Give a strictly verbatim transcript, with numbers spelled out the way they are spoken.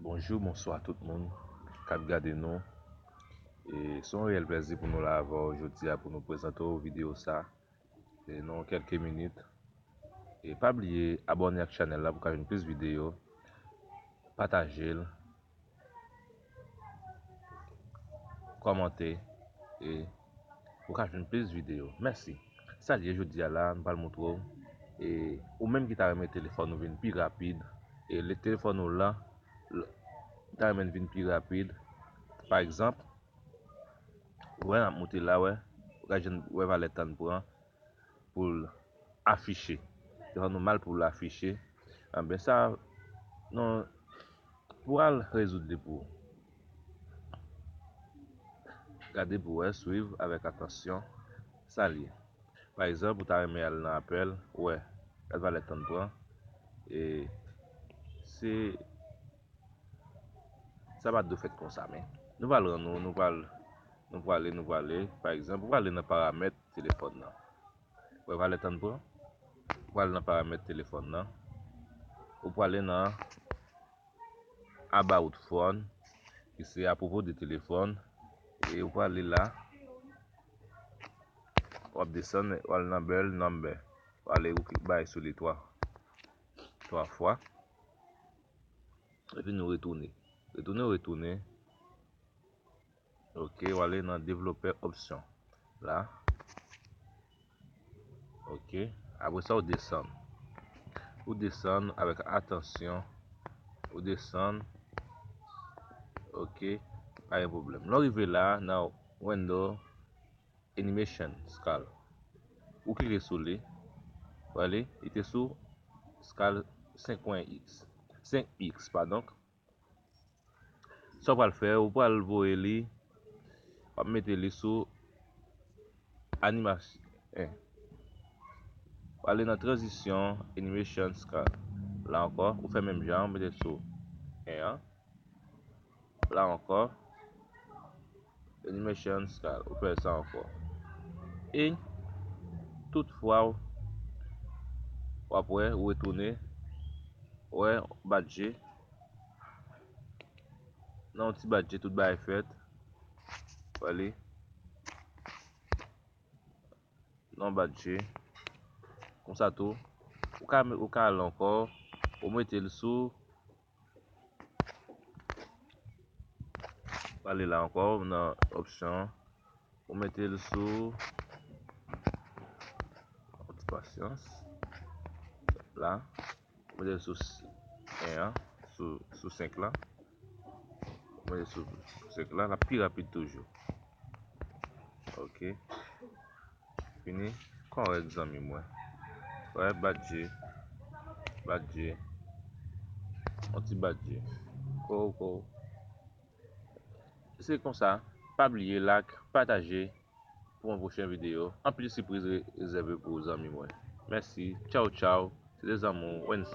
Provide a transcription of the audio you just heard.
Bonjou, bonswa tout moun k ap gade nou. E se yon reyèl plèzi pou nou la avè w jodi a pou nou prezante w videyo sa. E nan kèlke minit. E pa bliye abòne ak chanèl la pou w ka jwenn plis videyo. Pataje l. Kòmante e pou w ka jwenn plis videyo. Mèsi. Sa l ye jodi a la, m pral montre w. E ou menm ki ta renmen telefòn ou vin pi rapid, e le telefòn ou lan, l-, ta renmen l vin pi rapid. Pa egzanp, ou wè n ap moute la, wè, ou ka jwenn, wè valè tan l pran pou l afiche. Telefòn ou mal pou l afiche. Anben sa, non, pou al rezoud li pou ou. Gade pou wè, swiv avèk atansyon sa l ye. Pa egzanp, ou ta renmen al nan apèl, ou wè, gad valè tan l pran. E se, sa pa dwe fèt konsa, men nou pral rann nou, nou pral, nou prale, nou prale. Pa egzanp, ou prale nan paramèt telefòn nan. Ou wè valè tan l pran? Ou prale nan paramèt telefòn nan. Ou prale nan About Phone, ki se apwopo de telefòn. E ou prale la, w ap desann, w al nan Bell Number. W ale, ou klik bay sou li twa, twa fwa. Epi nou retounen. Retounen, retounen. Ok, w ale nan Developer Option la. Ok. Apre sa, ou desann. Ou desann avèk atansyon. Ou desann. Ok. Pa gen pwoblèm. Lè w rive la, nan Window Animation Scale. Ou klike sou li. Ou wè li, li te sou scale senk pwen x. Senk x, padon. Sa w pral fè, ou pral voye li, w ap mete li sou animasyon. W ale nan tranzisyon, animation scale. La ankò, ou fè menm jan, ou mete l sou en an. La ankò, animation scale, ou fè sa ankò. E tout fwa w ap wè, ou retounen, wè, badje. Nan yon ti badje, tout bagay fèt. Wè li. Nan badje. Konsa tou, ou ka, ou ka al ankò, ou mete l sou, ale la ankò, nan opsyon, ou mete l sou, yon ti pasyans, la. Ou mete l sou s-, en an, sou, sou senk la. Ou mete l sou, sou senk la, l ap pi rapid toujou. Ok. Fini. Kòrèk, zanmi mwen. Wè, badje. Badje. Yon ti badje. Kou, kou. Se konsa. Pa bliye like, pataje. Pou yon pwochen videyo. Anpil sipriz re-, rezève pou ou, zanmi mwen. Mèsi. Tchaw, tchaw. Se te zanmi w, Wenson.